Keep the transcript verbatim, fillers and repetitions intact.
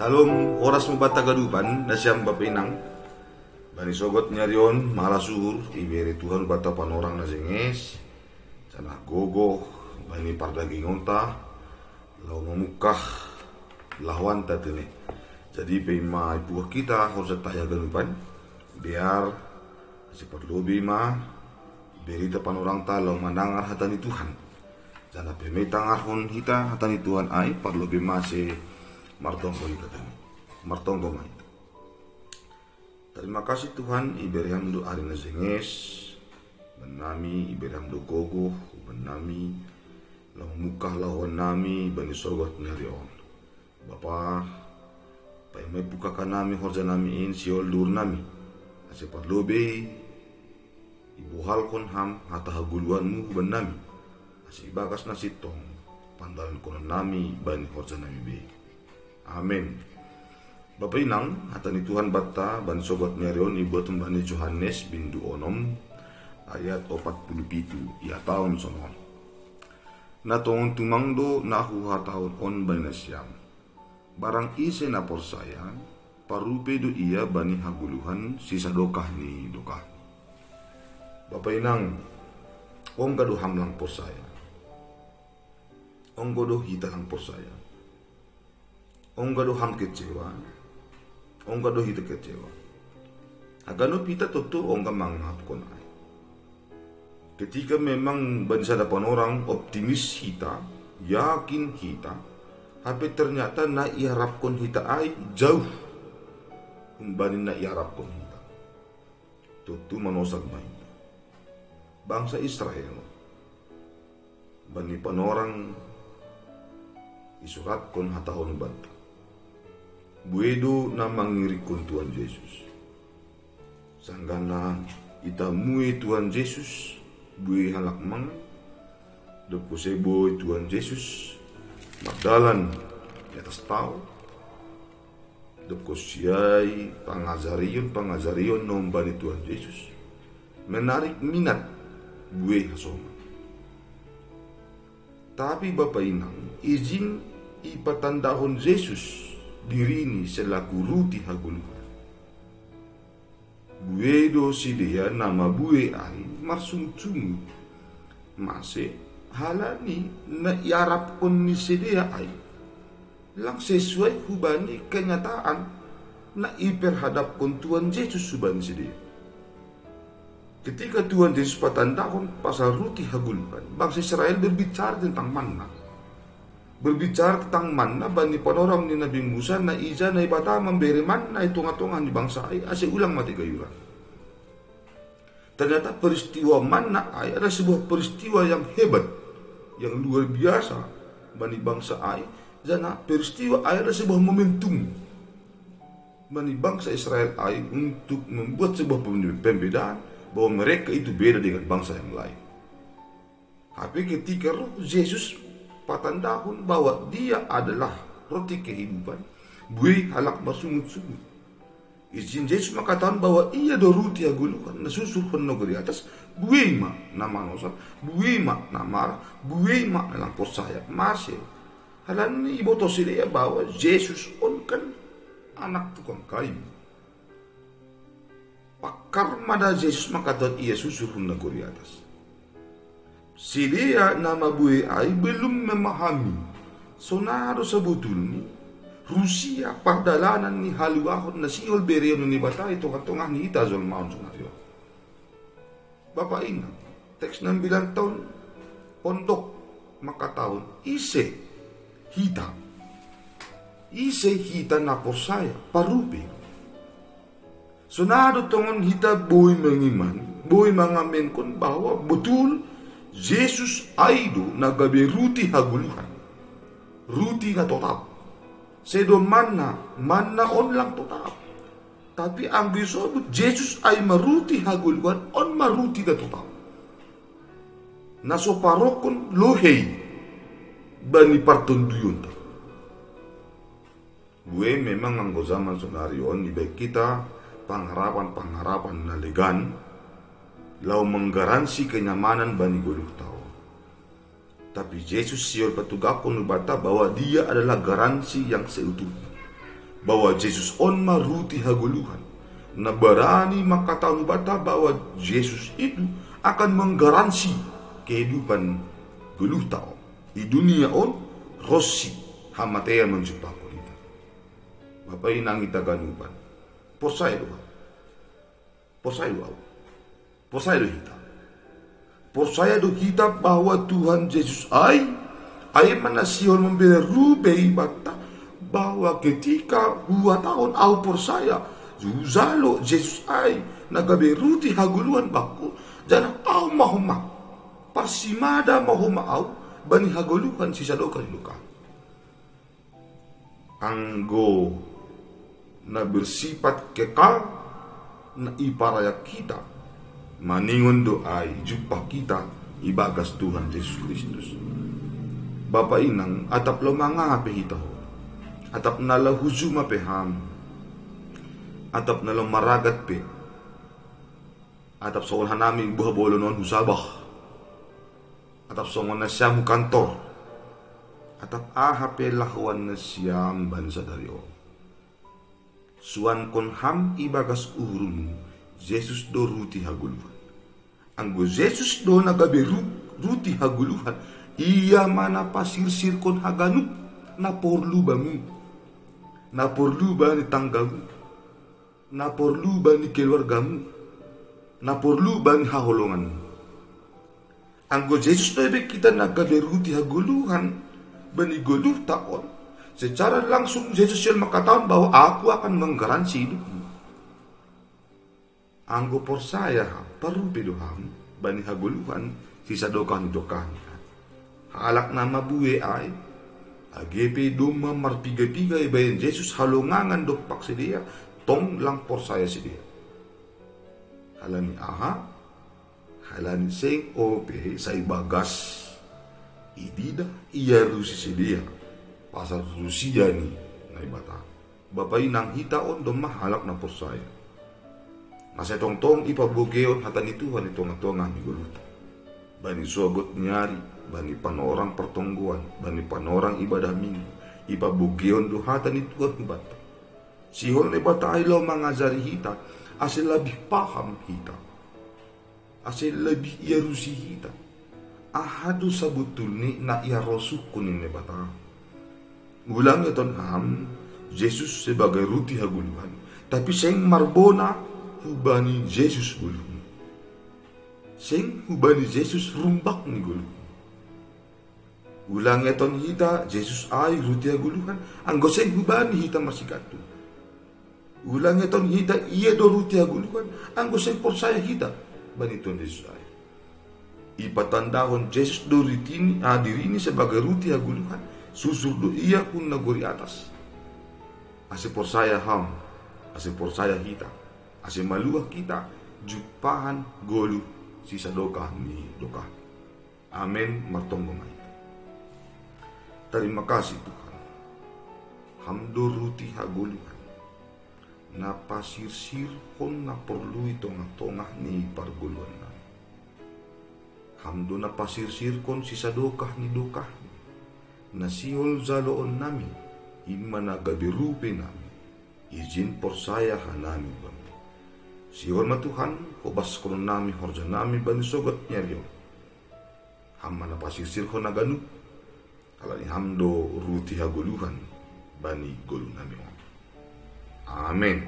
Syalom, horas ma banta ganupan nasiam bapa inang. Bani sogot ni ari on, malas uhur ibere Tuhan banta panorang na jenges, janah gogoh bani pardagingonta, laho mamungkah lahoanta tene. Jadi paima ipuhak hita horjanta haganupan, biar ase parlobei ma ibere hita panorangta laho mandangar hata ni Tuhan. Janah paima itangarhon hita hata ni Tuhan ai, parlobei ma ase martonggo hita tene. Martonggo ma hita. Tarima kasih Tuhan, ibere Ham do ari na jenges bannami, ibere Ham do gogoh bannami, laho mamungkah lahoannami bani sogot ni ari on. Bapa, paima ipungkah hanami horjanami in sihol duhurnami, ase parlobei ibohalhon Ham hata hagoluhanMu hubannami, ase ibagas na sintong pandalankononnami bani horjanami be. Amen. Bapa inang, hata ni Tuhan banta bani sogot ni ari on ibuat humbani Johannes bindu onom ayat opat puluh pitu, ihatahon sonon: Na tongon tumang do na huhatahon on bani nasiam. Barang ise na porsaya, parrupei do ia bani hagoluhan sisadokah ni dokahni. Bapa inang, ongga do ham lang porsaya. Ongga do hita lang porsaya. Ongga do ham kecewa. Ongga do hita kecewa. Haganup hita tontu ongga mangangaphon ai. Ketika memang bani sada panorang optimis hita, yakin hita, hape ternyata na iharapkon hita ai jauh humbani na iharapkon hita, tontu manosal ma hita. Bangsa Israel, bani panorang isuratkon hatahon banta, buei do na mangirikkon Tuhan Jesus. Sanggah na itamue Tuhan Jesus, buei halak mangan, dob kose boi Tuhan Jesus mardalan di atas tao, dob kose ai pangajarion-pangajarion na humbani Tuhan Jesus menarik minat buei hasoman. Tapi bapa inang, ijin ipatandahon Jesus dirini selaku ruti hagoluhan. Buei do sidea na mabuei ai marsungut-sungut. Mase? Halani na iarapkon ni sidea ai lang sesuai hubani kenyataan na iperhadapkon Tuhan Jesus hubani sidea. Ketika Tuhan Jesus patandahon pasal ruti hagoluhan, bangsa Israel berbicara tentang manna. Berbicara tentang manna bani panorang ni Nabi Musa, na ija Naibata mambere manna i tongah-tongah ni bangsa ai ase ulang mate gayuran. Ternyata peristiwa manna ai adalah sebuah peristiwa yang hebat, yang luar biasa bani bangsa ai, janah peristiwa ai adalah sebuah momentum bani bangsa Israel ai untuk membuat sebuah pembe-, pembedaan bahwa mereka itu beda dengan bangsa yang lain. Tapi ketika roh Jesus patandahon bahwa Dia adalah roti kehidupan, buei halak marsungut-sungut. Ijin Jesus mangkatahon bahwa Ia do ruti hagoluhan na susur hon nagori atas, buei ma na manosal, buei ma na marah, buei ma na lang porsaya. Mase? Halani ibotoh sidea bahwa Jesus on kan anak tukang kayu. Pangkar ma da Jesus mangkatahon Ia susur hon nagori atas. Sidea na mabuei ai belum memahami sonai do sabotulni rusia pardalanan ni haluahon na sihol bereon ni Naibata i tongah-tongah ni hita jolma on sonari on. Bapa inang, teks na mbilang taon pondok mangkatahon ise hita. Ise hita na porsaya, parrupei. Sonai do tongon hita boi mangiman, boi mangamenkon bahwa botul Jesus ai do na gabe ruti hagoluhan, ruti na totap. Sedo manna, manna on lang totap. Tapi anggo isobut Jesus ai ma ruti hagoluhan, on ma ruti na totap, na so parokkon lohei bani partonduyonta. Buei memang anggo jaman sonari on ibahen hita pangharapan-pangharapan na legan, laho manggaransi kenyamanan bani goluhta on. Tapi Jesus sihol patugahkon hubanta bahwa Dia adalah garansi yang seutuhnya. Bahwa Jesus on ma ruti hagoluhan. Na barani mangkatahon hubanta bahwa Jesus itu akan manggaransi kehidupan goluhta on. I dunia on, ronsi hamatean manjumpahon hita. Bapa inang hita ganupan. Porsaya do hita. Porsaya do ahu. Porsaya do hita. Porsaya do hita bahwa Tuhan Jesus ai, ai ma na sihol mambere ruu be ibanta, bahwa ketika huhatahon ahu porsaya, hujalo Jesus ai, na gabe ruti hagoluhan bangku, janah ahu ma homa. Parsimada ma homa ahu, bani hagoluhan sisadokah ni dokah. Anggo na bersifat kekal na iparayak hita, maningon do ai jumpah hita ibagas Tuhan Jesus Kristus. Bapa inang, atap laho manganga pe hita ho. Atap na laho hujuma pe ham. Atap na laho maragat pe. Atap songon hanami buha bolon on husabah. Atap songon nasiam hu kantor. Atap aha pe lahoan nasiam bani sadari on. Suankon ham ibagas uhurmu, Jesus do ruti hagoluhan. Anggo Jesus do na gabe ru-, ruti hagoluhan, ia ma na pasirsirkon haganup na porlu bamu. Na porlu bani tanggamu. Na porlu bani keluargamu. Na porlu bani haholonganmu. Anggo Jesus do be hita na gabe ruti hagoluhan bani goluhta on, secara langsung Jesus sihol mangkatahon bahwa Aku akan manggaransi hidupmu. Anggo porsaya ham, parrupei do ham bani hagoluhan sisadokah ni dokahni. Halak na mabue ai, age pe domma marpiga-piga ibahen Jesus halongangan dompak sidea, tong lang porsaya sidea. Halani aha? Halani seng ope sai bagas ididah, iarusi sidea pasal rusia ni Naibata. Bapa inang, hita on domma halak na porsaya. Na sai tongtong ipabogeon hata ni Tuhan i tongah-tongah ni goluhta. Bani sogot ni ari, bani panorang partonggoan, bani panorang ibadah Minggu, ipabogeon do hata ni Tuhan hubanta. Sihol Naibata ai laho mangajari hita, ase lebih paham hita, ase lebih iarusi hita. Aha do sabotulni na iharosuhkon ni Naibata? Ulang ioton ham Jesus sebagai ruti hagoluhan, tapi seng marbona hubani Jesus goluhmu. Seng hubani Jesus rumbak ni goluhmu. Ulang ioton hita Jesus ai ruti hagoluhan, anggo seng hubani hita marsigantung. Ulang ioton hita ia do ruti hagoluhan, anggo seng porsaya hita bani Tuhan Jesus ai. Ipatandahon Jesus do ritini, ah, dirini sebagai ruti hagoluhan, susur do ia hun nagori atas. Ase porsaya ham, ase porsaya hita, ase maluah hita jumpahan goluh sisadokah ni dokah. Amen, martonggo ma hita. Tarima kasih Tuhan. Ham do ruti hagoluhan, na pasirsirkon na porlu i tongah-tongah ni pargoluannami. Ham do na pasirsirkon sisadokah ni dokahmi, na sihol jaloonnami, in ma na gabe rupeinami. Ijin porsaya hanami Bamu. Sihol ma Tuhan, hobaskononnami horjanami bani sogot ni ari on. Ham ma na pasirsirhon na ganup, halani Ham do ruti hagoluhan bani goluhnami on. Amen.